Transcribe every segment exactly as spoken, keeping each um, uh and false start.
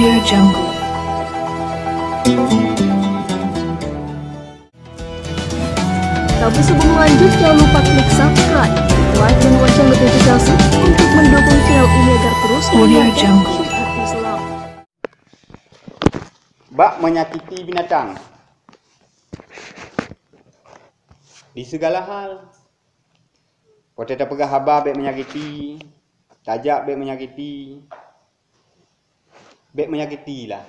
Tabi sebelum lanjut, jangan lupa klik subscribe, like, dan lonceng notifikasi untuk mendukung channel ini agar terus menyebarkan syariat Islam. Bak menyakiti binatang. Di segala hal, watée tapeugah haba bék menyakiti, tajak bék menyakiti, bék menyakiti lah.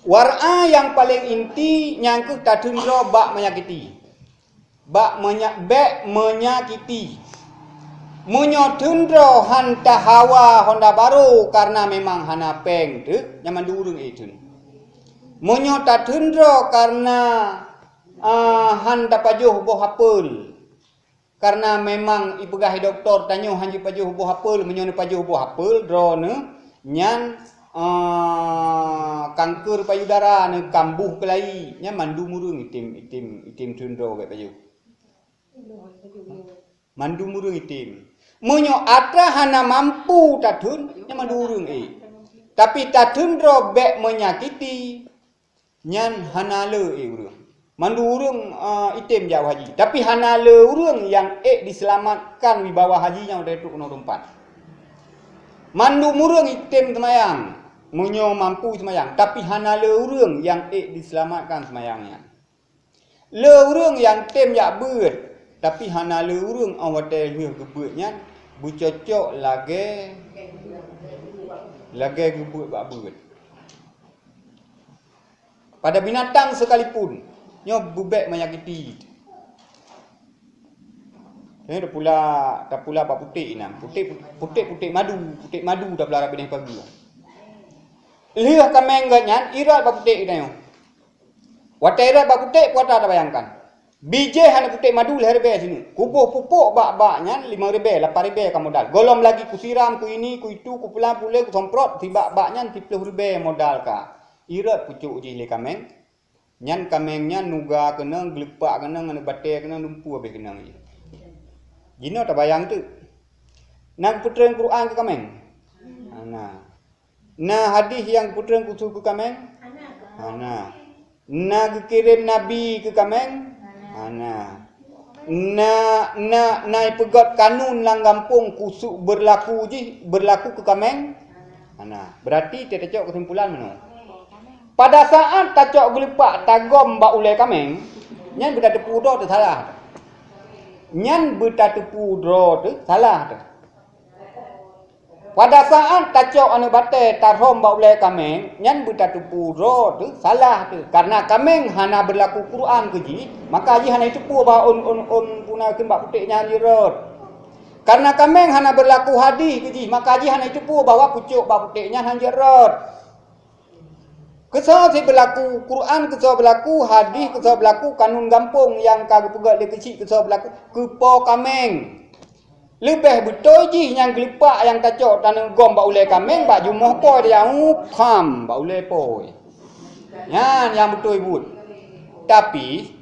War'a nyang paleng inti nyang kheueh tatheun droe bak menyakiti. Bak menya-, bék menyakiti. Meunyoe theun droe han tahawa honda barô kareuna memang hana péng teuk, nyan mandum ureuëng ék theun. Meunyoe tatheun droe kareuna, ah, han tapajoh boh apel, kareuna memang ipeugah dokto tanyoe han jipajoh boh apel, meunyoe neupajoh boh apel droeneuh, nyan, ah, kanker payudara neuh, kambuh keulayi, nyan mandum ureuëng item, item, item theun droe bék pajoh. Mandum ureuëng item. Meunyoe atra hana mampu tatheun, nyan mandum ureuëng ék. Tapi tatheun droe bék menyakiti, nyan hana le ék ureuëng. Mandum ureuëng, eh, item jak haji. Tapi hana le ureuëng nyang ék diseulamatkan wibawa haji nyang watée trok keunoe teumpat. Mandum ureuëng item seumayang, meunyoe mampu seumayang. Tapi hana le ureuëng nyang ék diseulamatkan seumayang nyan. Le ureuëng nyang tem jak beuet, tapi hana le ureuëng óh watée lheueh geubeuet nyan beucocok lagée, lagée geubeuet bak beuet. Pada binatang sekalipun, nyoe beubék menyakiti. Nyoe tapula, tapula bak puték inan. Puték, puték, puték madu, puték madu tapula rab binéh pageue. Lheueh kaméng gét nyan, irot bak puték geutanyoe. Watée rot bak puték, peue atra tabayangkan. Bijéh aneuk puték madu lhée ribée sineuk. Kuboh pupuk bak-bak nyan limong ribée, lapan ribée ka modal. Gohlom lagi kusiram, kuini, kuitu, kupeulan, pulé, kusomprot, sibak bak nyan siploh ribée modal ka. Irot pucok jih lé kaméng. Nyan kaméng nyan nuga keunong, geulupak keunong, aneuk batée keunong, lumpu habéh keunong jih. Jinoe tabayang teuk. Na geupeutrön Quran keu kaméng? Hana. Na hadih nyang geupeutrön khusos keu kaméng? Hana. Na geukirém nabi keu kaméng? Hana. Na, na, na ipeugot kanun lam gampông khusos beurlaku jih, beurlaku keu kaméng? Hana. Beurati teucok keusimpulan meunoe. Pada saat tacok geulupak tagom bak ulée kaméng, nyan beutateupeue droe teuh salah. Nyan beutateupeue droe teuh salah teuh. Pada saat tacok aneuk batée tarhom bak ulée kaméng, nyan beutateupeue droe teuh salah teuh. Kareuna kaméng hana beurlaku Quran keu jih, maka jih hana jiteupeue bahwa ôn, ôn, ôn puna kheun bak puték nyan jeuet rot. Kareuna kaméng hana beurlaku hadih keu jih, maka jih hana jiteupeue bahwa pucok bak puték nyan hana jeuet rot. Keusoe sit beurlaku Quran, keusoe beurlaku hadih, keusoe beurlaku kanun gampông nyang ka geupeugét lé keuchik, keusoe beurlaku keu po kaméng. Leubeh beutôi jih nyang geulupak nyang tacok taneuk gom bak ulée kaméng bak jumoh po teuyahu pham bak ulée po. Nyan nyang beutôi buet. Tapi,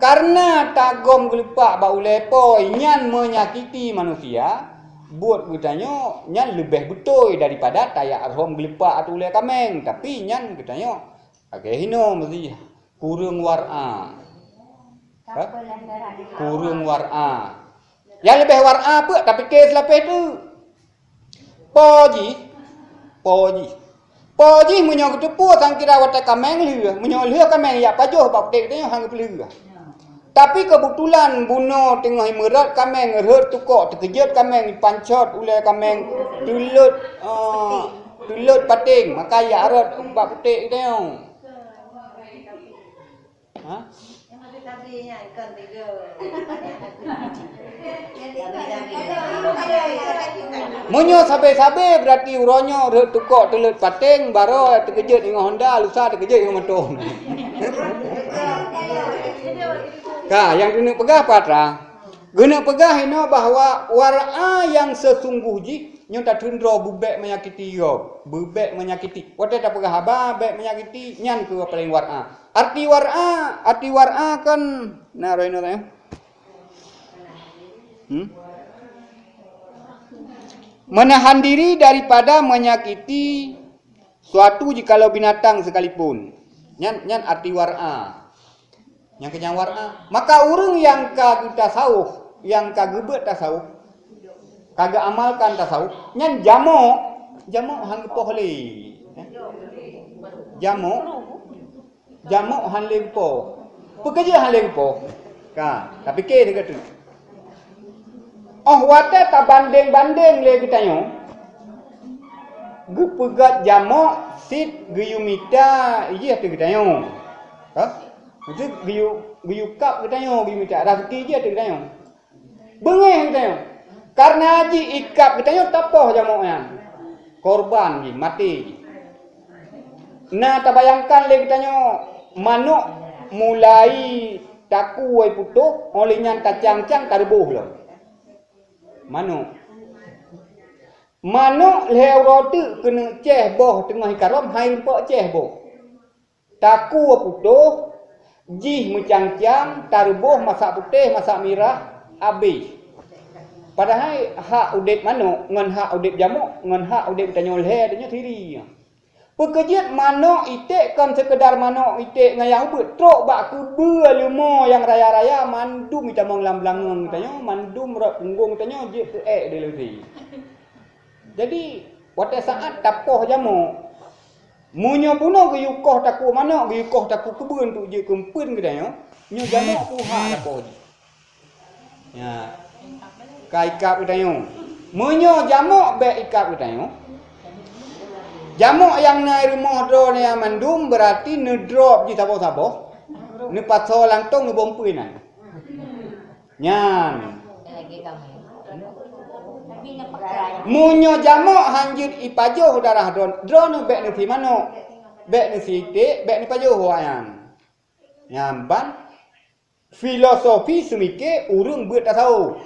kareuna tagom geulupak bak ulée po nyan meunyakiti manusia, buet geutanyoe nyan leubeh beutôi daripada tajak rhom geulupak ateueh ulée kaméng, tapi nyan geutanyoe lagée hinoe meusijih kureueng war'a. Ha? Kureueng war'a. Nyang leubeh war'a peue tapike seulapeh teuk. Po jih, po jih. Po jih meunyoe geuteupeue sangkira watée kaméng lheueh, meunyoe lheueh kaméng jak pajoh bak puték geutanyoe han geupeulheueh. Tapi keubeutulan bunoe teungoh imeurot kaméng rhot tukok teukeujot kaméng ipancot ulée kaméng teulot, eh, teulot paténg, maka jak rhot bak puték geutanyoe. Ha? Meunyoe sabe-sabe, beurati uroe nyoe rhot tukok teulot paténg, baroe teukeujot ingoh honda, lusa teukeujot ingoh moto. Ka, nyang keuneuk peugah peue atra? Keuneuk peugah inoe bahwa war'a nyang seusunggoh jih Nyoe tatheun droe beubèk menyakiti gob, beubèk menyakiti. Watèe tapeugah haba bèk menyakiti, nyan keuh paléng war'a. Arti war'a, arti war'a kan, na roh inong tanya. Hmm? Menahan diri daripada menyakiti suatu jikalau binatang sekalipun. Nyan, nyan arti war'a. Nyang keujang war'a. Maka ureueng nyang ka geutasawuf, nyang ka geubeuet tasawuf, ka geuamalkan tasawuf, nyan jamok, jamok han geupoh lé. Jamok, jamok han lé geupoh. Peue keujeuet han lé geupoh? Ka, tapike sigoe teuk. Óh watèe tabandeng-bandeng lé geutanyoe, geupeugöt jamok cit geuyue mita jih ateueh geutanyoe. Ka? Maksud geuyue, geuyue kab geutanyoe, geuyue mita raseuki jih ateueh geutanyoe. Beungéh geutanyoe. Kareuna jih ikab geutanyoe tapoh jamok nyan. Korban jih, maté jih. Na tabayangkan lé geutanyoe manok mulai takue putôh, óh lheueh nyan tacang-cang tareuboh lom. Manok. Manok lhèe uroe teuk keuneuk cèh boh teungoh ikarôm, han irumpok cèh boh. Takue putôh, jih meucang-cang, tareuboh masak putéh, masak mirah, abéh. Padahai hak udép manok ngon hak udép jamok ngon hak udép geutanyoe lhèe tanyoe siri. Peue keujeuet manok iték kon seukeudar manok iték ngon nyang ubeuet, trok bak keubeue leumo nyang raya-raya mandum itamong lam beulangöng geutanyoe, mandum rot punggong geutanyoe jeuet keu ék dileusi. Jadi, watèe saát tapoh jamok, meunyoe bunoe geuyue koh takue manok, geuyue koh takue keubeuen untuk jeuet keu eumpeuen geutanyoe, nyoe jamok pun hak tapoh jih. Ya. Ka ikab geutanyoe. Meunyoe jamok bèk ikab geutanyoe, jamok nyang na i rumoh droeneuh nyan mandum beurati neudrop jih saboh-saboh, neupasoe lantông neuboh eumpeuen nyan. Nyan. Meunyoe jamok han jeuet ipajoh darah droe, droeneuh bèk neusie manok, bèk neusie iték, bèk neupajoh awaknyan. Nyan ban filosofi seumike ureueng beuet tasawuf.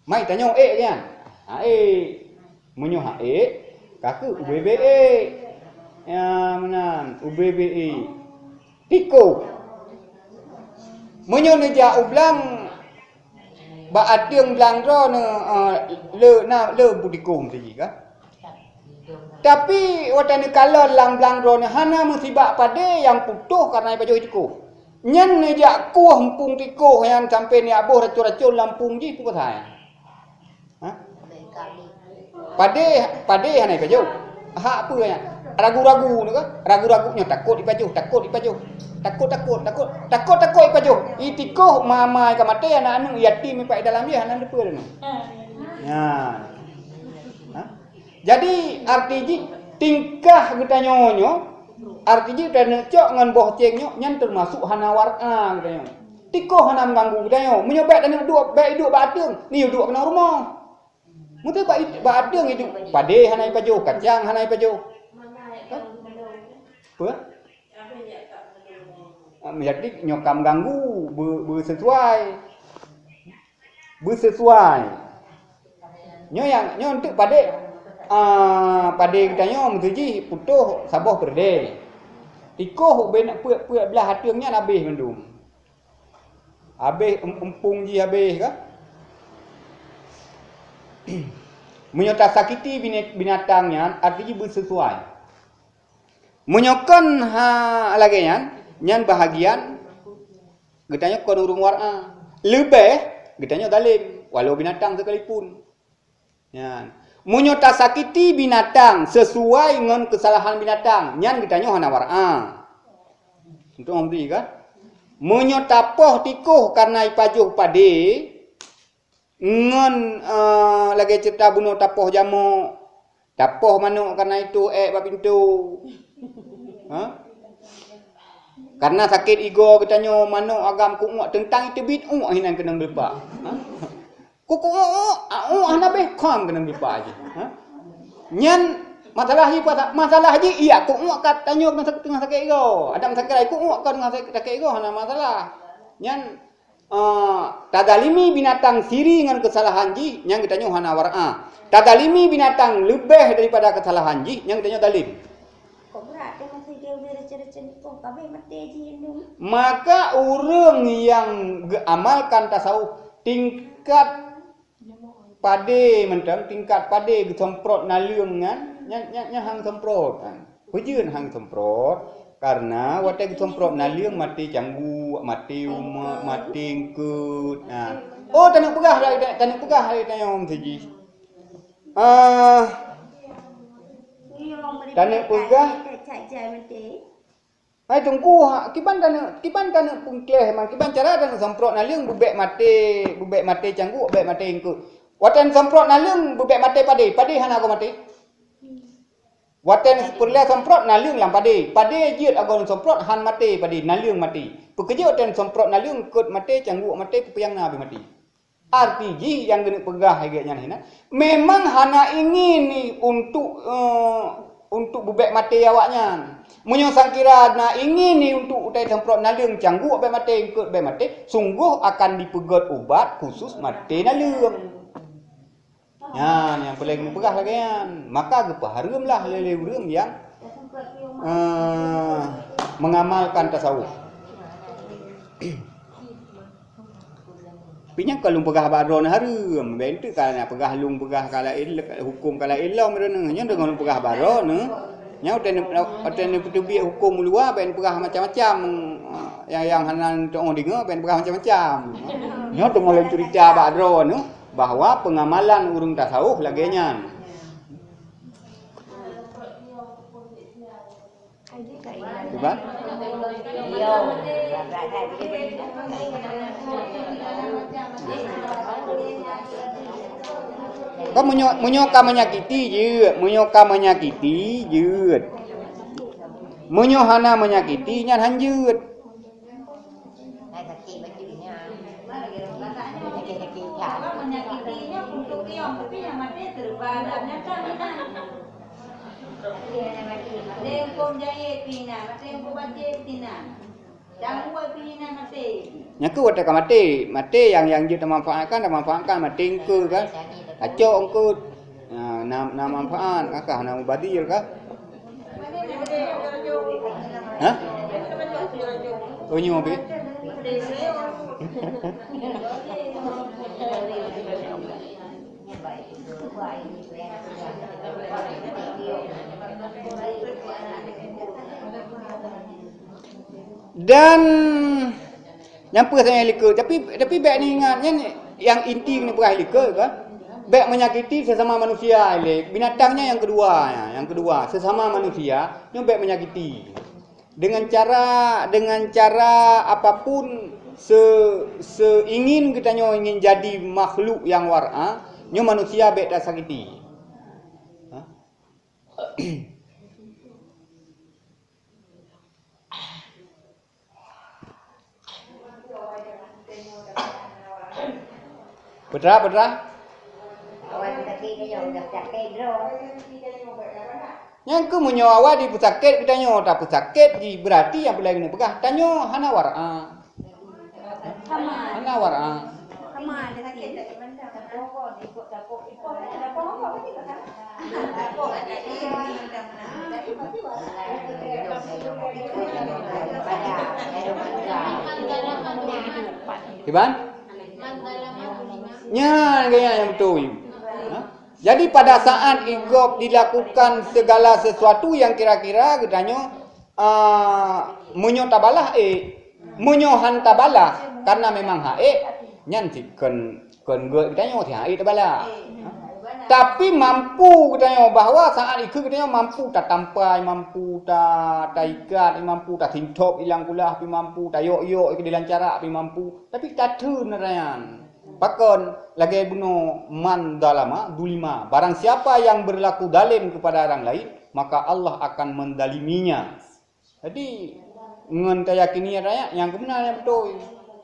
Mai tanyoe ék nyan. Ha ék. Meunyoe ha ék, ka keuh ubé-bé ék. Ya, meunan, ubé-bé ék. Tikôh. Meunyoe neujak u blang, bak ateueng blang droeneuh, eh, le na le beutikôh meusaji ka. Tapi watèe neukalon lam blang droeneuh hana meusibak padé nyang putôh kareuna ipajoh tikôh. Nyan neujak kueh eumpeuen tikôh nyan sampoe neuboh racôn-racôn lam eumpeuen jih peue pasai. Ha? Padé, padé hana ipajoh. Hak peue nyan? Ragu-ragu nyoe kan? Ragu-ragu nyoe takot ipajoh, takot ipajoh. Takot, takot, takot. Takot, takot ipajoh. I tikôh ma-ma ka maté aneuk-aneuk yatim ipak dalam jih hana teupeue nyoe. Nyan. Ha? Jadi arti jih tingkah geutanyoe nyoe, arti jih geutanyoe cok ngon boh céng nyoe nyan teumasok hana war'a geutanyoe. Tikôh hana meuganggu geutanyoe. Meunyoe bèk tanyoe duek, bèk iduek bak ateueng, neuyue duek keunoe rumoh. Meunyoe bak, bak ateueng iduek, padé hana ipajoh, kacang hana ipajoh. Hah? Peue? Ah, jadi nyoe ka meuganggu, beu-, beusesuai. Beusesuai. Nyoe nyang, nyoe enteuk padé, ah, padé geutanyoe meuteujih putôh saboh peureudèe. Tikôh ubé peuet-peuet blah ateueng nyan abéh mandum. Abéh em-, eumpeuen jih abéh ka? Meunyoe tasakiti bine-, binatang nyan, arti jih beusesuai. Meunyoe kon ha lagèe nyan, nyan bahagian geutanyoe kon ureueng war'a. Leubeh geutanyoe zalim, walau binatang sekalipun. Nyan. Meunyoe tasakiti binatang sesuai ngon keusalahan binatang, nyan geutanyoe hana war'a. Untuk memberi kan? Meunyoe tapoh tikôh kareuna ipajoh padé, ngon, eh, lagèe ceurita bunoe tapoh jamok, tapoh manok kareuna itôh ék bak pintoe. Ha? Kareuna sakét igoe geutanyoe manok agam keu uek teuntang iteubiet uek hinan keunong geulepak. Ha? Keu uek, uek, ah, uek hana beh kham keunong geulepak jih. Ha? Nyan masalah jih, masalah jih iya keu uek ka tanyoe teungoh sakét igoe. Adam sakét ai keu uek ka teungoh sakét igoe hana masalah. Nyan Ah, tazalimi binatang siri ngon keusalahan jih, nyan geutanyoe hana war'a. Tazalimi binatang leubeh daripada keusalahan jih, nyan geutanyoe zalim. Kok brat teuh masih dia ubé racun-racun nikoh, kabeh maté jih indung. Maka ureuëng nyang geuamalkan tasawuf tingkat padé mantong, tingkat padé geusemprot naleueng nyan, nyan, nyan, nyan han geusemprot. Peue jeuet han geusemprot? Karena watée geusemprot naleueng maté cangguek, maté umeuk, maté eungkot. Nah. Oh, taneuk peugah lagée, taneuk peugah lagée tanyoe meuseujih. Ah, taneuk peugah. Hai Teungku, ha, kiban taneuk, kiban taneuk peungkléh man, kiban cara taneuk semprot naleueng beubek maté, beubek maté cangguek, beubek maté eungkot. Watée semprot naleueng beubek maté padé, padé hana goe maté. Watée peureulée semprot naleueng lam padé, padé jeuet agoe semprot han maté padé, naleueng maté. Peue keujeuet watée semprot naleueng eungkot maté, cangguek maté, peue nyang na habéh maté. Arti jih nyang keuneuk peugah lagée nyan hina, memang hana ingin ni untuk, eh, untuk beubek maté awaknyan. Meunyoe sangkira na ingin ni untuk utai semprot naleueng cangguek bek maté, eungkot bek maté, sunggoh akan dipeugét ubat khusus maté naleueng. Nyan nyang peureulée keuneuk peugah lagée nyan. Maka geupeuhareuem lah lé, lé ureuëng nyang, eh, mengamalkan tasawuf. Tapi nyan ka lôn peugah bak droeneuh hareuem, bèk enteuk ka na peugah lôn peugah ka laén, huköm ka laén lom droeneuh. Nyan deungon lôn peugah bak droeneuh, nyan watèe neu-, watèe neupeutubiet huköm uluwa, bèk neupeugah macam-macam, nyang, nyang hana neutu'oh deungö, bèk neupeugah macam-macam. Nyoe teungoh lôn ceurita bak droeneuh bahwa peungamalan ureueng tasawuf lagèe nyan. Kiban? Kan meunyoe, meunyoe ka menyakiti jeuet, meunyoe ka menyakiti jeuet. Meunyoe hana menyakiti nyan han jeuet. Hai sakét bacut nyan. Sakét-sakét that. Menyakiti nyan untuk riom, tapi nyang maté serba alam nyata meunan. Maté huköm jahé pih na, maté huköm wajéb pih na. Cangguek pih na maté. Nyan keuh watèe ka maté, maté nyang, nyang jeuet tamanfaatkan, tamanfaatkan, maté eungkôt kan. Tacok eungkôt. Na, na, na manfaat, kakah na mubazir kah? Hah? Oh, nyoe pih. Dan nyang peue saja likot, tapi, tapi bèk neuingat nyan nyang inti keuneuk peugah likot kan. Bèk menyakiti sesama manusia ilèe. Binatang nyan nyang keudua, nyang keudua, sesama manusia nyoe bèk menyakiti. Dengan cara, dengan cara apapun se-, seingin geutanyoe ingin jadi makhluk nyang wara, nyoe manusia bèk tasakiti. Ha? Peue teuma, peue teuma? Nyan keuh meunyoe awai dipeusakét geutanyoe, tapeusakét jih, beurati nyang peulai keuneuk peugah, tanyoe hana wara. Hana wara. Kiban? Nyan gaya nyang beutôi. Ha? Jadi pada saat igob dilakukan segala sesuatu yang kira-kira geutanyoe, ah, meunyoe tabalah ék, meunyoe han tabalah karena memang han ék, nyan cit kon, kon gét geutanyoe si han ék tabalah. Tapi mampu geutanyoe bahwa saat ikheun geutanyoe mampu tatampai, mampu ta-, taikat, mampu tasintop ilang kulah, pi mampu tayok-yok ikeue dilancara, pi mampu. Tapi tatheun nyan. Pakon lagèe bunoe man zalama zulima. Barang siapa yang berlaku zalim kepada orang lain, maka Allah akan menzaliminya. Jadi, ngon tayakini rakyat nyang keumeunan nyang beutôi.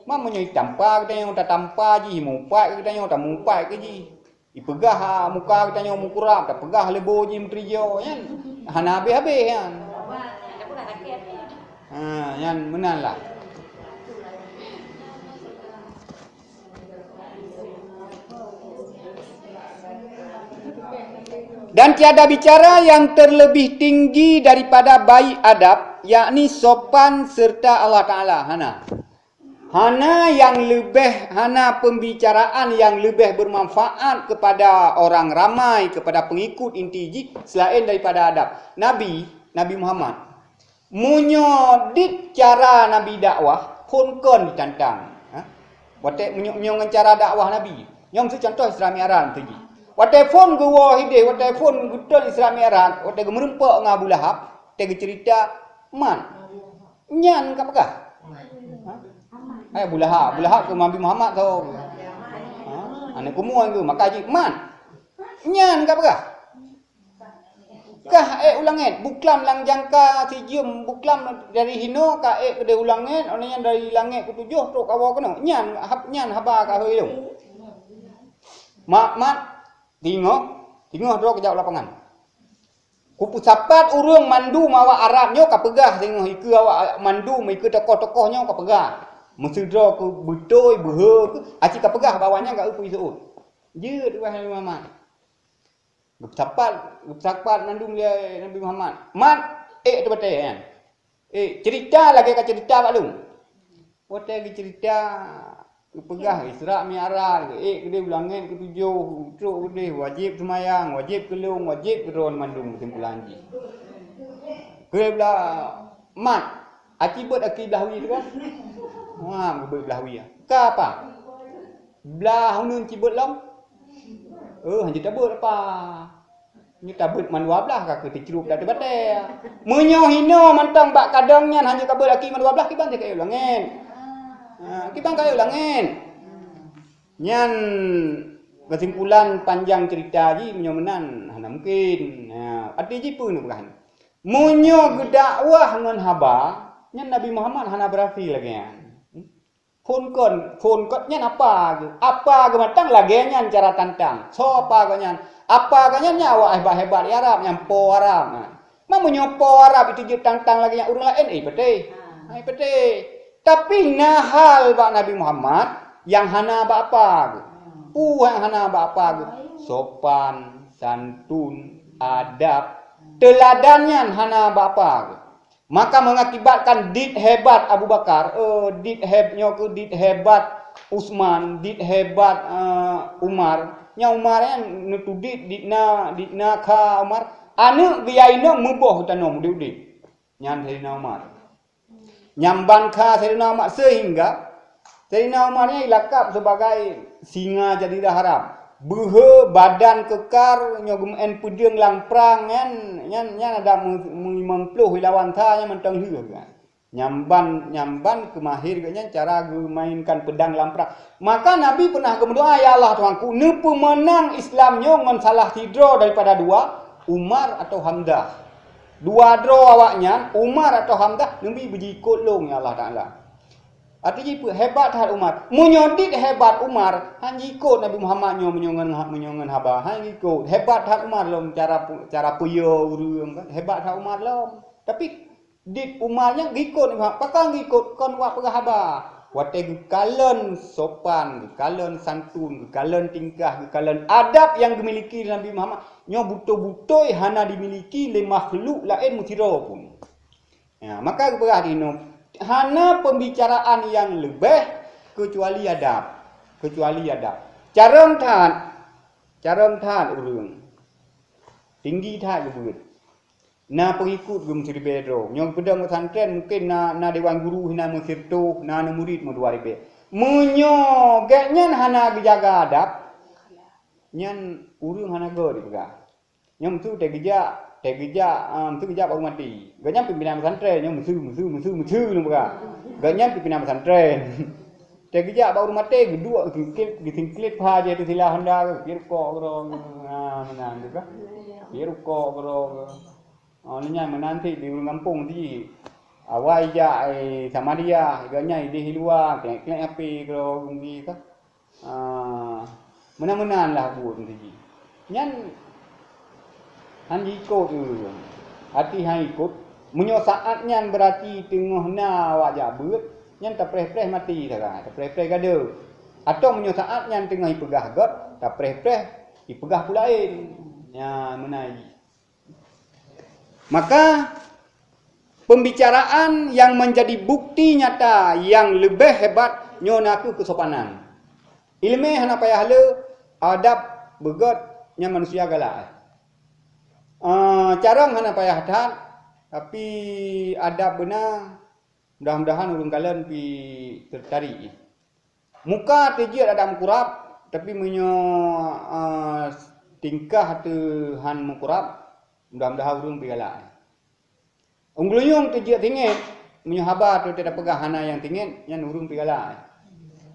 Ma meunyoe itampa geutanyoe tatampa jih, mupat geutanyoe tamupat keu jih. Ipeugah muka geutanyoe mukurab, tapeugah leubo jih meuteurijau nyan. Hana habéh-habéh nyan. Ha, nyan meunan lah. Dan tiada bicara yang terlebih tinggi daripada baik adab, yakni sopan serta Allah Ta'ala. Hana. Hana yang lebih, hana pembicaraan yang lebih bermanfaat kepada orang ramai, kepada pengikut inti jih selain daripada adab. Nabi, Nabi Muhammad, meunyoe dit cara Nabi dakwah, phon kon ditantang. Ha? Watée meunyoe, meunyoe ngon cara dakwah Nabi. Nyoe meusti contoh Isra Mi'raj meusti jih. Watée phon geuwoe hideh, watée phon geuton Isra Mi'raj, watée geumeureumpok ngon Abu Lahab, watée geuceurita, man. Nyan ka peugah. Ha? Hai Abu Lahab, Abu Lahab keu Nabi Muhammad tu. Ha? Aneuk kumueng tu, maka jih man. Nyan ka peugah. Kah ék u langét, buklam lam jangka sijeuem, buklam dari hinoe ka ék keudeh u langét, óh lheueh nyan dari langét keutujoh trok kawoe keunoe. Nyan hab-, nyan haba ka hôi lôn. Mat, mat, tingoh, tingoh droe keujak u lapangan. Kupeusapat ureuëng mandum awak Arab nyoe ka peugah, singoh ikeue awak mandum, ikeue tokoh-tokoh nyoe ka peugah. Meusidroe keu beutôi, beuhe keu, aci ka peugah bahwa nyan ka eu peue jiseuôt. Jeuet wahai Muhammad. Geupeusapat, geupeusapat mandum lé Nabi Muhammad. Mat, ék teubatée nyan. Eh, cerita lagée ka cerita bak lôn. Watée geucerita, geupeugah Isra Mi'raj, ék keudeh u langét keutujoh, trok keudeh, wajéb seumayang, wajéb keu lôn, wajéb keu droe mandum keusimpulan jih. Keu blah mat, aci beuet aki blah wie teuka. Wah, geubeuet blah wie. Ka apa? Blah uneun ci beuet lom? Eh, hanjeuet tabeuet apa? Nyoe tabeuet man dua blaih ka keu teucrueb dak teubatée. Meunyoe hinoe mantong bak kadang nyan hana kabeuet aki man dua blaih, kiban ka ék u langét. Ha, kiban ka ék u langét. Nyan keusimpulan panjang cerita jih, meunyoe meunan hana mungken. Ha, até jih peue neupeugah nyoe? Meunyoe geudakwah ngon haba, nyan Nabi Muhammad hana beurasi lagée nyan. Phon kon, phon kon nyan apa geuh? Apa geuh mantong lagée nyan cara tantang? Soe apa geuh nyan? Apa geuh nyan nyan awak hebat-hebat di Arab, nyan po Arab. Nah, meunyoe po Arab itu jeuet tantang lagée nyan ureuëng laén, eh, peuteh. Hai peuteh. Tapi na hal bak Nabi Muhammad nyang hana bak apa geuh. Peue nyang hana bak apa geuh? Sopan, santun, adab, teuladan nyan hana bak apa geuh. Maka mengakibatkan dit hebat Abu Bakar, eh, dit heb-, nyoe keuh dit hebat Utsman, dit hebat, eh, Umar. Nyang Umar nyan neutudit dit na, dit na kha Umar. Aneuk geuh inong meuboh tanoh udeb-udeb. Nyan Saidina Umar. Nyang ban kha Saidina Umar sehingga Saidina Umar nyan ilakab sebagai singa Jazirah Arab. Beuhe badan keukar nyoe geumeu'en peudeueng lam prang nyan, nyan, nyan ada meu-, meulimong ploh ilawan sa nyan mantong lheueh. Nyamban, nyamban keumahir geuh nyan cara geumainkan peudang lam prang. Maka Nabi peunah geumeudoá, "Ya Allah Tuhanku, neupeumeunang Islam nyoe ngon salah sidroe daripada dua, Umar atau Hamzah." Dua droe awaknyan, Umar atau Hamzah, Nabi beujiikot lôn, ya Allah Taala. Arti jih peue? Hebat that Umar. Meunyoe dit hebat Umar, han jiikot Nabi Muhammad nyoe meunyoe ngon ha-, meunyoe ngon haba, han jiikot. Hebat that Umar lom cara pu-, cara peuyo ureuëng kan. Hebat that Umar lom. Tapi dit Umar nyan jiikot Nabi Muhammad. Pakon jiikot? Kon wak peugah haba. Watée geukalon sopan, geukalon santun, geukalon tingkah, geukalon adab nyang geumiliki Nabi Muhammad, nyoe beutôi-beutôi hana dimiliki lé makhluk laén meusidroe pun. Ya, maka geupeugah di noe, hana pembicaraan nyang leubeh keucuali adab, keucuali adab. Carông that, carông that ureuëng. Tinggi that geubeuet. Na peungikot geuh meusiribée droe. Nyoe geupeudong pesantren mungken na, na dewan guru hina meusirtoh, na, na murit meudua ribée. Meunyoe gét nyan hana geujaga adab, nyan ureuëng hana göt dipeugah. Nyoe meusu teugeujak, teugeujak, ah, meusu geujak baru maté. Gobnyan pimpinan pesantren, nyoe meusu, meusu, meusu, meusu, nyoe peugah. Gobnyan pimpinan pesantren. Teugeujak baru maté, geuduek geusingklit, geusingklit paha jih ateueh sila honda, geupiyôh rukok keudroe. Ah, meunan tu kah? Piyôh rukok keudroe. Oh, nyan meunan cit di ureuëng gampông tu jih. Awai jak, eh, Samaria, gobnyan ideh di luwa, klek-klek H P keudroe, geundi kah? Ah, meunan-meunan lah buet meunan jih. Nyan han jiikot ureuëng. Arti han ikot, meunyoe saát nyan beurati teungoh na awak jak beuet, nyan tapreh-preh maté sagai, tapreh-preh gadôh. Atawa meunyoe saát nyan teungoh ipeugah göt, tapreh-preh ipeugah peue laén. Nyan meunan jih. Maka pembicaraan yang menjadi bukti nyata yang lebih hebat nyoe nakeuh keusopanan. Ileumèe hana payah le, adab beugöt nyan manusia galak. Ah, carông hana payah that, tapi adab beuna, mudah-mudahan ureuëng kalon pi tertarik. Muka teujeuet adak meukurab, tapi meunyoe, ah, tingkah teuh han meukurab, mudah-mudahan ureuëng pi galak. Unggunyong teujeuet singét, meunyoe haba teuh tapeugah hana nyang singét, nyan ureuëng pi galak.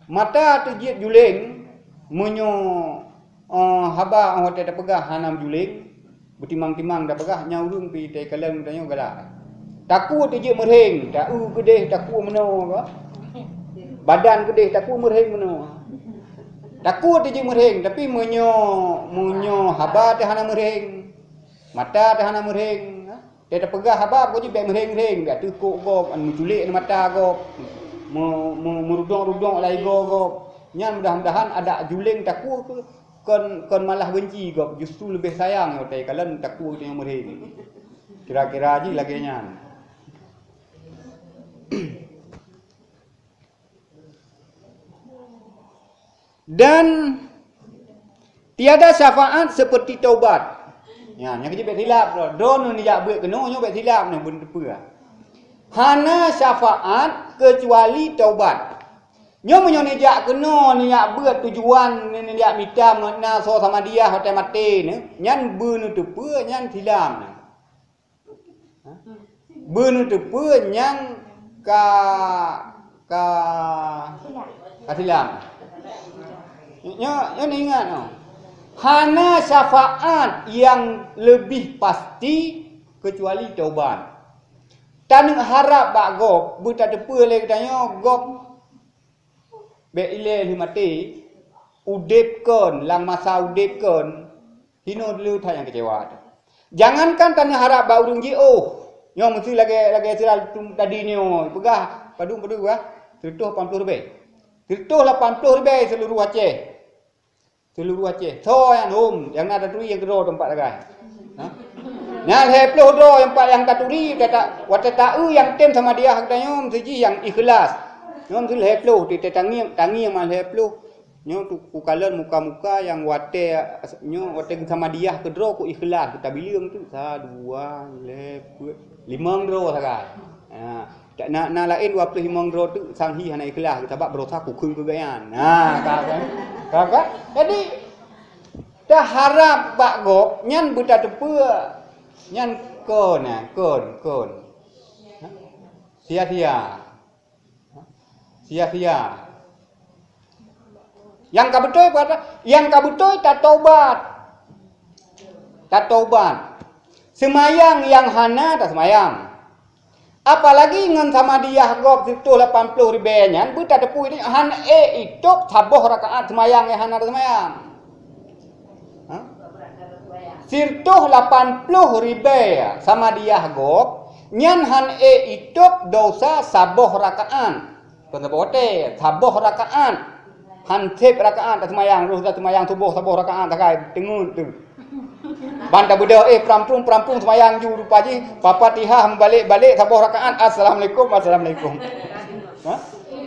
Mata teujeuet juléng, meunyoe, eh, haba 'oh watèe tapeugah hana meujuléng, beutimang-timang tapeugah, nyan ureuëng pi teukalon geutanyoe galak. Takue teujeuet meuréng, ta-eu keudeh takue meunoe ka. Badan keudeh takue meuréng meunoe. Takue teujeuet meuréng, tapi meunyoe, meunyoe haba teuh hana meuréng, mata teuh hana meuréng, ha? Teuh tapeugah haba, pokok jih bèk meuréng-réng, bèk teukok gob, an meuculék mata gob, meu-, meu-, meurudong-rudong lam igoe gob. Nyan mudah-mudahan adak juléng takue keu kon, kon malah beunci gob, justru leubeh sayang watèe kalon takue geutanyoe meuréng. Kira-kira jih lagèe nyan. Dan tiada syafaat seperti taubat. Ya, nyang keuh bèk silap droe. Droeneuh neujak beuet keunoe, nyoe bèk silap nyoe beuneuteupeu. Hana syafaat keucuali taubat. Nyoe meunyoe neujak keunoe, neujak beuet tujuan, neujak mita ngon na soe Samadiyah watèe maté nyoe, nyan beuneuteupeu, nyan silap nyoe. Ha? Beuneuteupeu nyang ka, ka, ka silap. Nyoe, nyoe ingat, oh. Hana syafaat nyang leubeh pasti keucuali taubat. Taneuk harab bak gob, beutateupeu lé geutanyoe gob bèk ilèe lheueh maté, udép kon, lam masa udép kon, hinoe dulu that nyang keucewa teuh. Jangankan taneuk harab bak ureuëng jiôh, nyoe meusti lagèe, lagèe sira tadi nyoe, peugah, padum, padum peugah, sireutoh lapan ploh ribèe. Sireutoh lapan ploh ribèe seuluruh Aceh. Seuluruh Aceh. Soe nyang hom, nyang na taturi nyang keudroe teumpat sagai. Ha? Nyan lhèe ploh droe nyang pat nyang taturi, watèe ta-, watèe ta-eu nyang tem Samadiyah geutanyoe meusti jih nyang ikhlas. Nyoe meusti lhèe ploh, teutangieng, tangieng mah lhèe ploh. Nyoe tu kukalon muka-muka nyang watèe, nyoe watèe geusamadiyah keudroe ku ikhlas, geutabileueng tu. Sa, dua, lhèe, peuet, limong droe sagai. Ha. Tak na, na laén dua ploh limong droe teuk sang hi hana ikhlas, sabab beurasa kukheun keu gobnyan. Nah, ka kan? Ka kan? Jadi, taharab bak gob nyan beutateupeu nyan kon, nah, kon, kon. Sia-sia. Sia-sia. Nyang ka beutôi peue ata? Nyang ka beutôi tatobat. Tatobat. Seumayang nyang hana taseumayang. Apalagi ngon samadiyah gob sireutoh lapan ploh ribèe nyan, beutateupeu nyan han ék itôb saboh rakaat seumayang nyang hana taseumayang. Ha? Sireutoh lapan ploh ribèe samadiyah gob, nyan han ék itôb desya saboh rakaat. Kon saboh watèe, saboh rakaat. Han sép rakaat taseumayang, roh taseumayang suboh saboh rakaat sagai teungeut tu. Ban tabeudôh, eh, peurampung-peurampung seumayang ju rupa jih, Fatihah meubalek-balek saboh rakaat, assalamualaikum, assalamualaikum. Ha?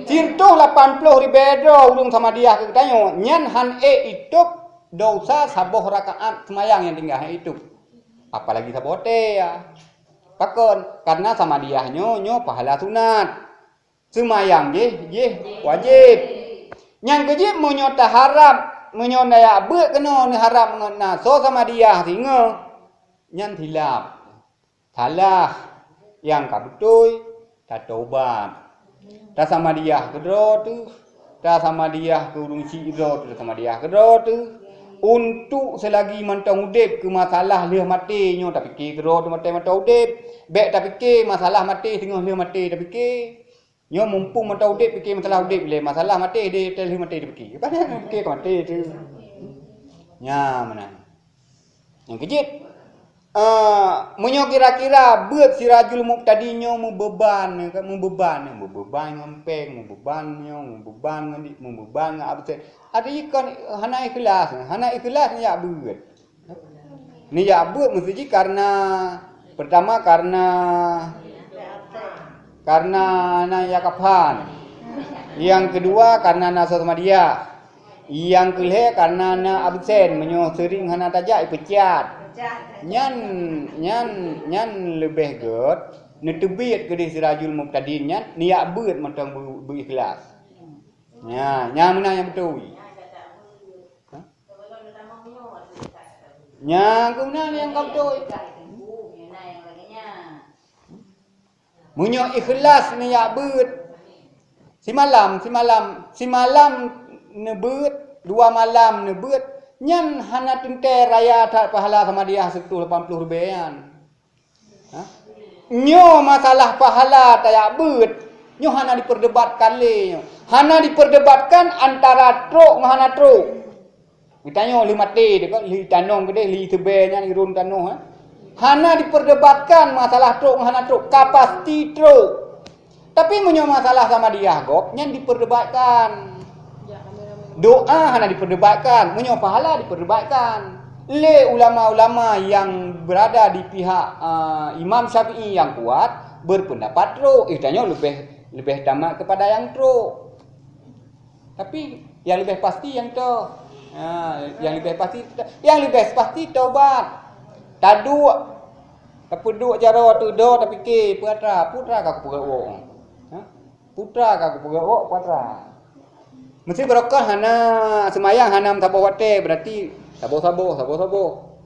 Sireutoh lapan ploh ribèe droe ureueng samadiyah keu geutanyoe, nyan han ék itôb desya saboh rakaat seumayang nyang tinggai han ék itôb. Apalagi saboh watèe, ya. Pakon? Karena samadiyah nyoe, nyoe pahala sunat. Seumayang jih, jih wajéb. Nyang keujeuet meunyoe taharab, meunyoe neujak beuet keunoe neuharab ngon na soe samadiyah singoh, nyan silap. Salah. Nyang ka beutôi, tatobat. Tasamadiyah keudroe teuh, tasamadiyah keu ureueng chik droe teuh, tasamadiyah keudroe teuh. Untuk seulagi mantong udép keu masalah lheueh maté nyoe tapike keudroe teuh maté mantong udép. Bèk tapike masalah maté singoh lheueh maté tapike. Nyoe mumpung mantong udép pike masalah udép ilèe, masalah maté deh, teuh lheueh maté dipike. Padahai pike ka maté teuh. Nya meunan. Nyang keujeuet, eh, meunyoe kira-kira beuet Sirajul Mubtadi nyoe meubeban, meubeban, meubeban ngon péng, meubeban nyoe, meubeban ngon di, meubeban ngon absen. Ada ikon hana ikhlas, hana ikhlas nyak beuet. Neujak beuet meuseujid karena, pertama karena, karena na i'tikaf. Nyang keudua karena na salat Samadiyah. Nyang keulhèe karena na absen, meunyoe seuring hana tajak, ipeucat. Nyan, nyan, nyan leubeh gèt neuteubiet keudeh Sirajul Mubtadin nyan, neujak beuet mantong beu-, beuikhlas. Nyan, nyan meunan nyang beutôi. Ha? Nyan keuh meunan nyang ka beutôi. Meunyoe ikhlas neujak beuet, simalam, simalam, simalam neubeuet, dua malam neubeuet, nyan hana teuntèe raya that pahala Samadiyah siratuh lapan ploh ribèe nyan. Ha? Nyoe masalah pahala tajak beuet, nyoe hana diperdebatkan lé nyoe. Hana diperdebatkan antara trok ngon hana trok. Geutanyoe lheueh maté teuh, lheueh tanong keudeh, lheueh teubèe nyan irôn tanoh, eh. Hana diperdebatkan masalah trok ngon hana trok, ka pasti trok. Tapi meunyoe masalah Samadiyah gob, nyan diperdebatkan. Doa hana diperdebatkan, meunyoe pahala diperdebatkan. Lé ulama-ulama nyang berada di pihak, ah, Imam Syafi'i nyang kuat, berpendapat trok, eh, tanyoe leubeh, leubeh tamat kepada nyang trok. Tapi nyang leubeh pasti nyang toh. Ha, nyang leubeh pasti, nyang leubeh pasti tobat. Taduek, tapeuduek jaroe teuh do, tapike, "Peue atra, peue atra ka kupeugèt woe?" Ha? "Peue atra ka kupeugèt woe, peue atra?" Meusé barokon hana seumayang, hana meusaboh watèe, berarti saboh-saboh, saboh-saboh.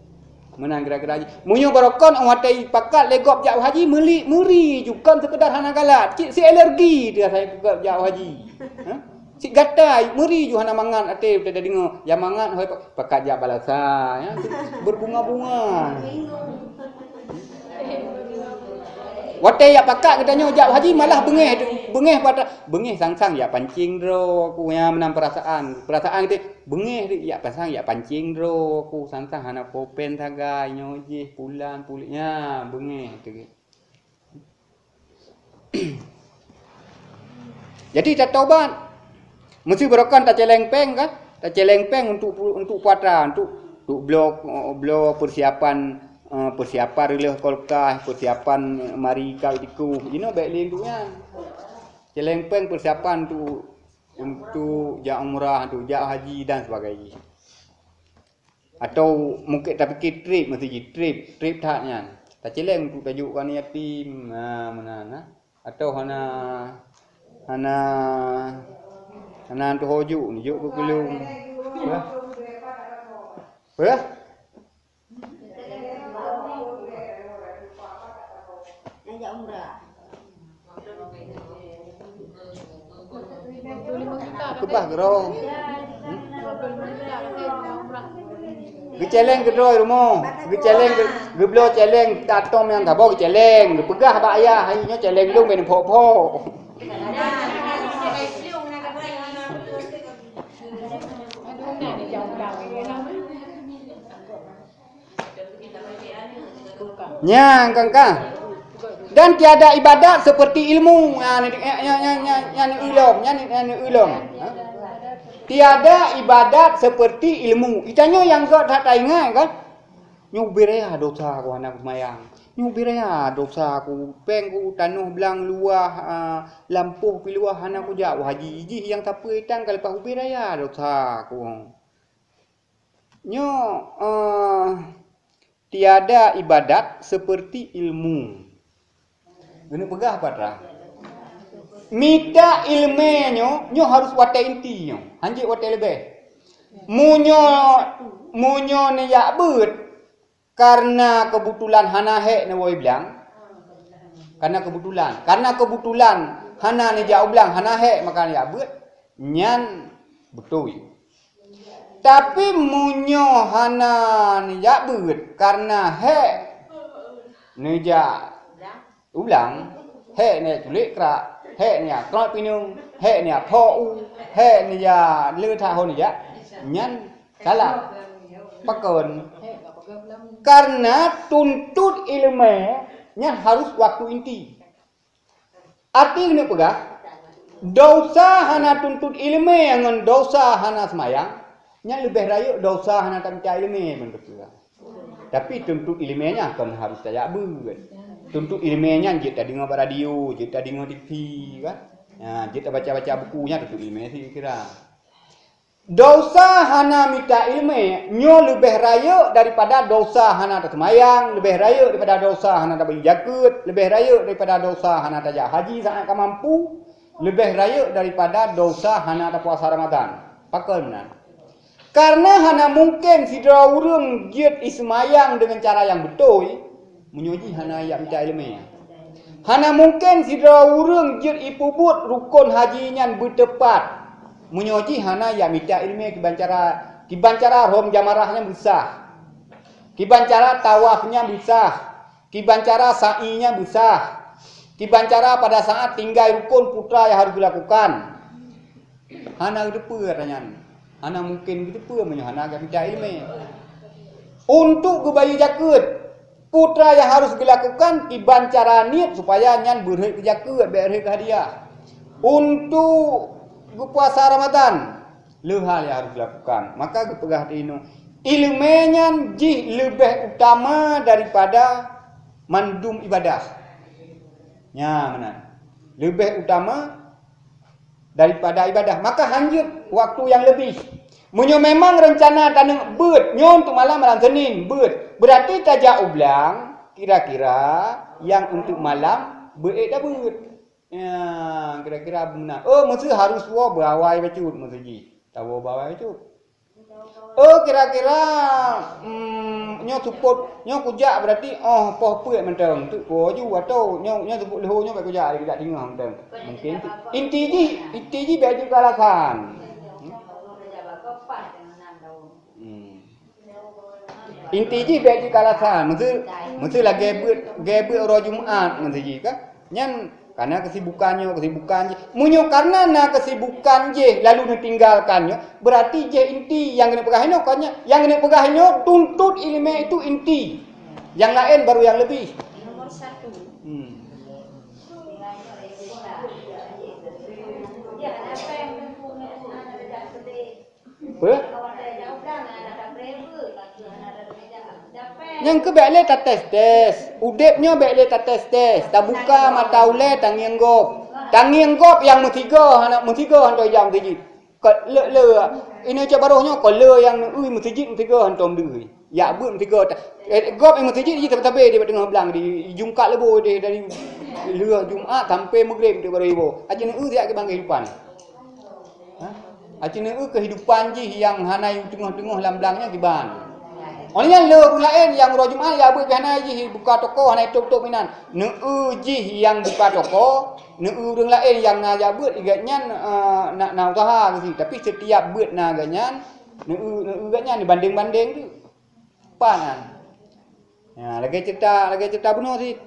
Meunan kira-kira jih. Meunyoe barokon 'oh watèe pakat lé gob jak haji, meuli, meuri ju, kon seukeudar hana galak. Cit si alergi dia saya gob jak haji. Ha? Cit gatai, meuri ju hana mangat até teudeungoe. Nyang mangat hôi pa-, pakat jak balasa, ya. Berbunga-bunga. Watèe jak pakat geutanyoe jak haji malah beungèh, beungèh pada, beungèh sang-sang jak pancing droe ku, ya, meunan perasaan. Perasaan geutanyoe beungèh deh, jak pasang, jak pancing droe ku, sang-sang hana pulpen sagai, nyoe jih pulan puléh, nya beungèh teuh. Jadi tatobat. Meusé barokon tacèlèng pèng kan? Tacèlèng pèng untuk, untuk peue atra, untuk, untuk bloe, bloe persiapan, eh, persiapan reuloh kulkas, persiapan mari ka tikôh. Inoe bèk lé untuk nyan. Cèlèng pèng persiapan untuk, untuk jak umrah, untuk jak haji dan sebagainya. Atau mungken tapike trip meuseujid, trip, trip that nyan. Tacèlèng untuk tajok keu aneuk yatim, ha, meunan, ha. Atau hana, hana, hana tuho jok, jok keu keulung. Peue? Peue? Nyang jak umrah. Keubah keudroe. Geucèlèng keudroe rumoh. Geucèlèng, geu-, geubloe cèlèng tatom nyang saboh geucèlèng. Geupeugah bak ayah, "Hai nyoe cèlèng lôn, bèk neuphok-phok." Nyang kan ka. Dan tiada ibadat seperti ilmu. Nyan, nyan, nyan ulông, nyan, nyan ulông. Ha? Tiada ibadat seperti ilmu. Itanyoe nyang göt that taingat kan? Nyoe ubé raya dosa ku hana kumayang. Nyoe ubé raya dosa ku, pèng ku tanoh blang luwah, ah, lampôh pi luwah hana kujak u haji. Jih nyang sapeue itang ka leupah ubé raya dosa ku. Nyoe, eh, tiada ibadat seperti ilmu. Geuneuk peugah peue atra? Mita ileumèe nyoe, nyoe harus watèe inti nyoe, hanjeuet watèe leubeh. Meunyoe, meunyoe neujak beuet, kareuna keubetulan hana hék neuwoe blang, kareuna keubetulan, kareuna keubetulan hana neujak u blang, hana hék maka neujak beuet, nyan beutôi. Tapi meunyoe hana neujak beuet kareuna hék neujak u blang, hék neujak culek krak, hék neujak krot pineung, hék neujak phok u, hék neujak le that ho neujak, nyan salah. Pakon? Kareuna tuntot ileumèe nyan harus waktu inti. Arti keuneuk peugah, dosa hana tuntot ileumèe ngon dosa hana seumayang, nyan leubeh rayeuk dosa hana tamita ileumèe ban teupeue. Tapi tuntut ileumèe nyan kon harus tajak beuet. Tuntut ileumèe nyan jeuet tadeungoe bak radio, jeuet tadeungoe T V kan. Ha, jeuet tabaca-baca buku nyan tuntut ileumèe sikira. Desya hana mita ileumèe nyoe leubeh rayeuk daripada desya hana taseumayang, leubeh rayeuk daripada desya hana tabayeue jakeuet, leubeh rayeuk daripada desya hana tajak haji saát ka mampu, leubeh rayeuk daripada desya hana tapuasa Ramadan. Pakon meunan? Kareuna hana mungken sidroe ureuëng jeuet iseumayang deungon cara nyang beutôi, meunyoe jih hana jak mita ileumèe. Hana mungken sidroe ureuëng jeuet ipeubuet rukon haji nyan beuteupat, meunyoe jih hana jak mita ileumèe kiban cara, kiban cara rhom jamarah nyan beusah, kiban cara tawaf nyan beusah, kiban cara sa'i nyan beusah, kiban cara pada saat tinggai rukon peue nyang harôh geulakukan. Hana geuteupeue ata nyan. Hana mungken geuteupeue meunyoe hana geumita ileumèe. Untuk geubayeue jakeuet, peue nyang harôh geulakukan kiban cara niet supaya nyan beurhot keu jakeuet, bèk rhot keu hadiah. Untuk geupuasa Ramadan, le hal nyang harôh geulakukan. Maka geupeugah di inoe, ileumèe nyan jih leubeh utama daripada mandum ibadah. Nya meunan. Leubeh utama daripada ibadah. Maka hanjeuet waktu nyang leubeh. Meunyoe memang reuncana taneuk beuet nyoe untuk malam, malam Senin beuet, berarti tajak u blang kira-kira nyang untuk malam beuet tabeuet. Ya, kira-kira meunan. Oh, meuseu harôh woe beuawai bacut meuseu jih. Tawoe beuawai bacut. Oh, kira-kira, hmm, nyoe seupôt, nyoe kujak berarti, oh, poh peuet mantong, teuk po ju atau nyoe, nyoe seupôt leuhô nyoe bèk kujak, kujak teungoh mantong. Mungkin inti jih, inti jih bèk jeuet keu alasan. Hmm. Inti jih bèk jeuet keu alasan. Meuseu, meuseu lagèe beuet, lagèe beuet uroe Jumat meuseu jih kan. Nyan karena kesibukan nyoe, kesibukan jih. Meunyoe karena na kesibukan jih lalu neutinggalkan nyoe, berarti jih inti nyang keuneuk peugah inoe kon nyan. Nyang keuneuk peugah inoe tuntut ileumèe itu inti. Nyang laén baru nyang leubeh. Nomor satu. Hmm. Peue? Nyang keu bèk lé tates-tes. Udép nyoe bèk lé tates-tes. Tabuka mata ulèe tangieng gob. Tangieng gob nyang meusigoe hana, meusigoe hantom ijak meuseujid. Ka le, le. Inoe cok baroh nyoe ka le nyang neueu meuseujid meusigoe hantom deuh. Jak beuet meusigoe. Eh, gob nyang meuseujid jih sabe-sabe di teungoh blang di jungkat leubo deh dari lheueh Jumat sampai Maghrib di baroh ibo. Aci neueu siat keu bangke depan. Ha? Aci neueu keuhidupan jih nyang hana teungoh-teungoh lam blang nyan kiban. Óh lheueh nyan le ureueng laén nyang uroe Jumat jak beuet pih hana jih buka toko hana itôp-tôp inan. Neueu jih nyang buka toko, neueu ureueng laén nyang na jak beuet, i gobnyan, eh, na, na useuha geuh. Tapi setiap beuet na gobnyan, neueu, neueu gobnyan dibandeng-bandeng tu. Pan kan? Ya, lagèe cerita, lagèe cerita bunoe sit.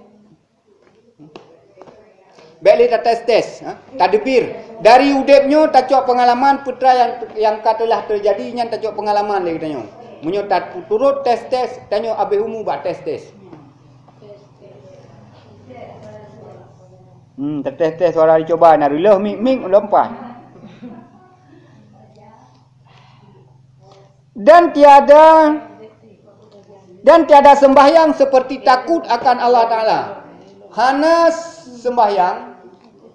Bèk lé tates-tes, ha? Tadbir. Dari udép nyoe tacok peungalaman peue nyang, nyang ka teulah teujadi nyan tacok peungalaman lé geutanyoe. Meunyoe taturot tes-tes, tanyoe abéh umu bak tes-tes. Hmm, tates-tes suara dicoba na reuloh mik-mik lom paih. Dan tiada, dan tiada sembahyang seperti takut akan Allah Taala. Hana sembahyang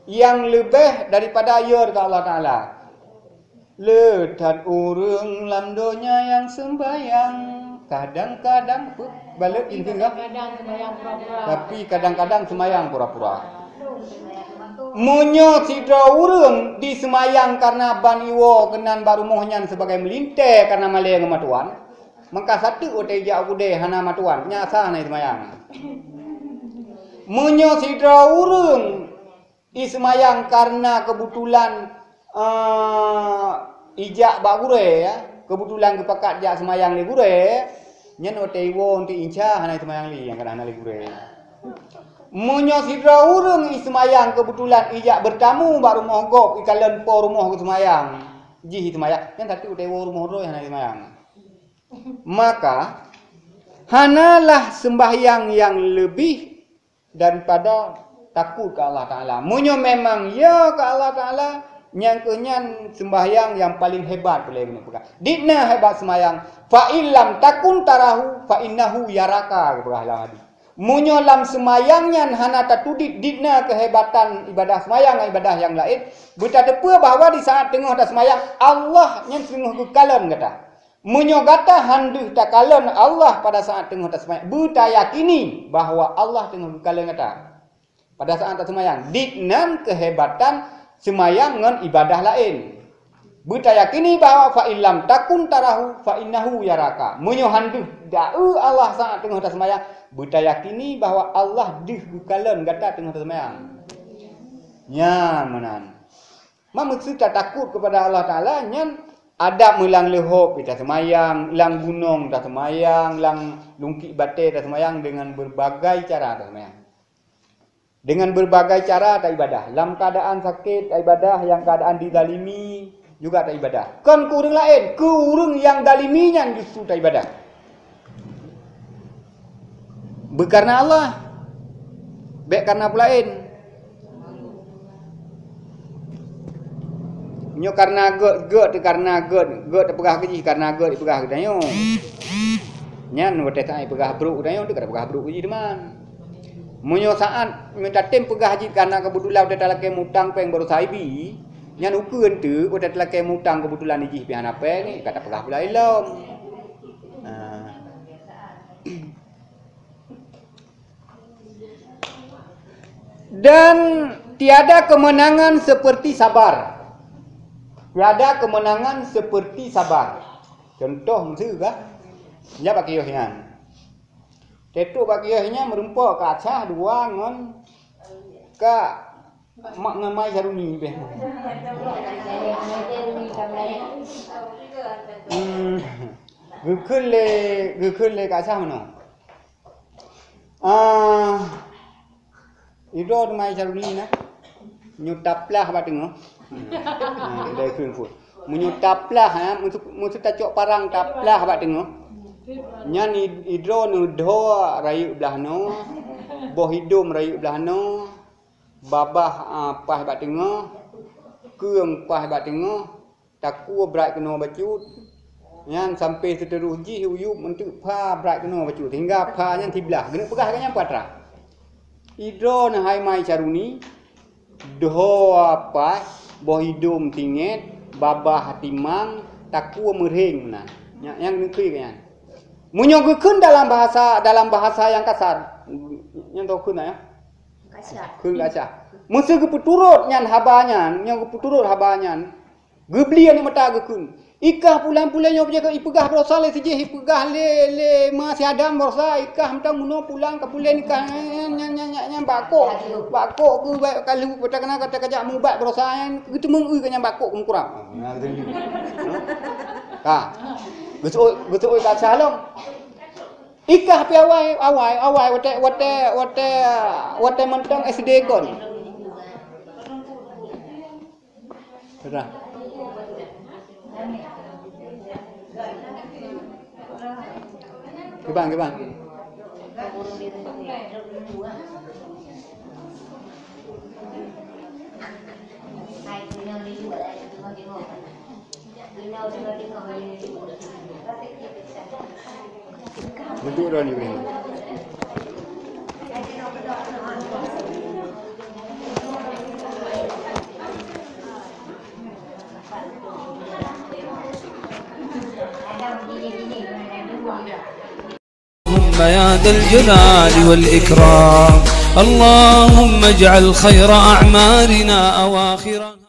nyang leubeh daripada yö keu Allah Taala. Le that ureueng lam donya nyang sembahyang, kadang-kadang pe-, balot inti ka? Kadang sembahyang pura-pura. Tapi kadang-kadang sembahyang pura-pura. Meunyoe sidroe ureueng diseumayang kareuna ban iwoe keunan bak rumoh nyan sibagai meulintèe kareuna malèe ngon matuan, maka sateuk watèe ijak u keudè hana matuan, nyan asa hana jiseumayang. Meunyoe sidroe ureueng jiseumayang kareuna keubetulan, eh, ijak bak gurèe, ya, keubetulan geupakat jak seumayang lé gurèe, nyan watèe iwoe untuk insya hana jiseumayang lé, nyang kana hana lé gurèe. Meunyoe sidroe ureueng jiseumayang keubetulan ijak beutamu bak rumoh gob, ikalon po rumoh geuseumayang, jih jiseumayang, nyan sateuk watèe iwoe rumoh droe hana jiseumayang. Maka, hanalah sembahyang nyang leubeh daripada takut keu Allah Taala. Meunyoe memang yö keu Allah Taala, Nyang keuh nyan seumbahyang nyang paleng hebat, peuleueh geuneuk peugah. Dikna hebat seumayang, "Fa in lam takun tarahu, fa innahu yaraka," geupeugah lam hadis. Meunyoe lam seumayang nyan hana tatudeb dikna keuhebatan ibadah seumayang ngon ibadah nyang laén, beutateupeue bahwa di saát teungoh taseumayang, Allah nyan teungoh geukalon gata. Meunyoe gata han deuh takalon Allah pada saát teungoh taseumayang, beutayakini bahwa Allah teungoh geukalon gata pada saát taseumayang. Diknan keuhebatan seumayang ngon ibadah laén. Beutayakini bahwa fa in lam takun tarahu fa innahu yaraka. Meunyoe han deuh taeu Allah saát teungoh taseumayang, beutayakini bahwa Allah deuh geukalon gata teungoh taseumayang. Nyan meunan. Maksud tatakot kepada Allah Taala nyan adab meulang leuhop taseumayang, lam gunong taseumayang, lam lungkik batée taseumayang, dengan berbagai cara taseumayang. Dengan berbagai cara taibadah. Lam keadaan sakét taibadah, nyang keadaan dizalimi juga taibadah. Kon keu ureuëng laén, keu ureuëng nyang zalimi nyan justru taibadah. Beukareuna Allah, bék kareuna peue laén. Nyoe kareuna gét, gét, kareuna gét, gét teupeugah keu jih, kareuna gét teupeugah keu tanyoe. Nyan watée saát peugah brok keu tanyoe, teuka peugah brok keu jih teuma. Meunyoe saát, meunyoe tatem peugah jih kareuna keubeutulan watée talakée mutang péng baroesa ibi, nyan ukeue teuk watée talakée mutang keubeutulan di jih pih hana péng, ka tapeugah peue laén lom. Nah. Dan tiada kemenangan seperti sabar. Tiada kemenangan seperti sabar. Contoh miseue kah? Nyan bak kiôh nyan. Teutôk bak kiôh nyan meurumpok Kak Asyah dua ngon Kak Mak ngon Mai Saruni beh. Hmm. Geukheun lé, geukheun lé Kak Asyah meunoe. Ah, idroe teuma Saruni na. Nyoe taplah bak teungoh. Ah, idai kheun pun. Meunyoe taplah, ha, meuseu, meuseu tacok parang taplah bak teungoh. Nyan id-, idroe neudhoe rayeuk blah noe, boh idom rayeuk blah noe, babah, ah, paih bak teungoh, keueng paih bak teungoh, takue brat keunoe bacut. Nyan sampé seuteurôh jih u yup eunteuk pha brat keunoe bacut. Sehingga pha nyan siblah. Geuneuk peugah keu nyan peue atra. Idroe neuh hai Mai Saruni, dhoe paih, boh idom singét, babah timang, takue meuréng meunan. Nyan, nyan geuneuk kheun keu nyan. Meunyoe geukheun dalam bahasa, dalam bahasa nyang kasar, nyan tokheun ya. Kasar. Kheun kasar. Meuseu geupeuturot nyan haba nyan, nyoe geupeuturot haba nyan, geubli aneuk mata geukheun. Ikah pulan-pulan nyoe beujeuet ipeugah baroesa lé sijih, ipeugah lé, lé ma si Adam baroesa, ikah mantong meunoe pulan ka pulan ikah nyan, nyan, nyan, nyan, nyan bakok. Bakok keu baik kalu, peutakana kata kajak mubat baroesa nyan, geuteumeung ui ka nyan bakok keu mukurab. Ka. Geuseuôt, geuseuôt ka sah lom. Ikah pi awai, awai, awai, watée, watée, watée, watée mantong S D kon. Sudah. Kibang, kibang. Duduk dah ni boleh. اللهم يا ذا الجلال والإكرام، اللهم اجعل خير أعمالنا أواخرها.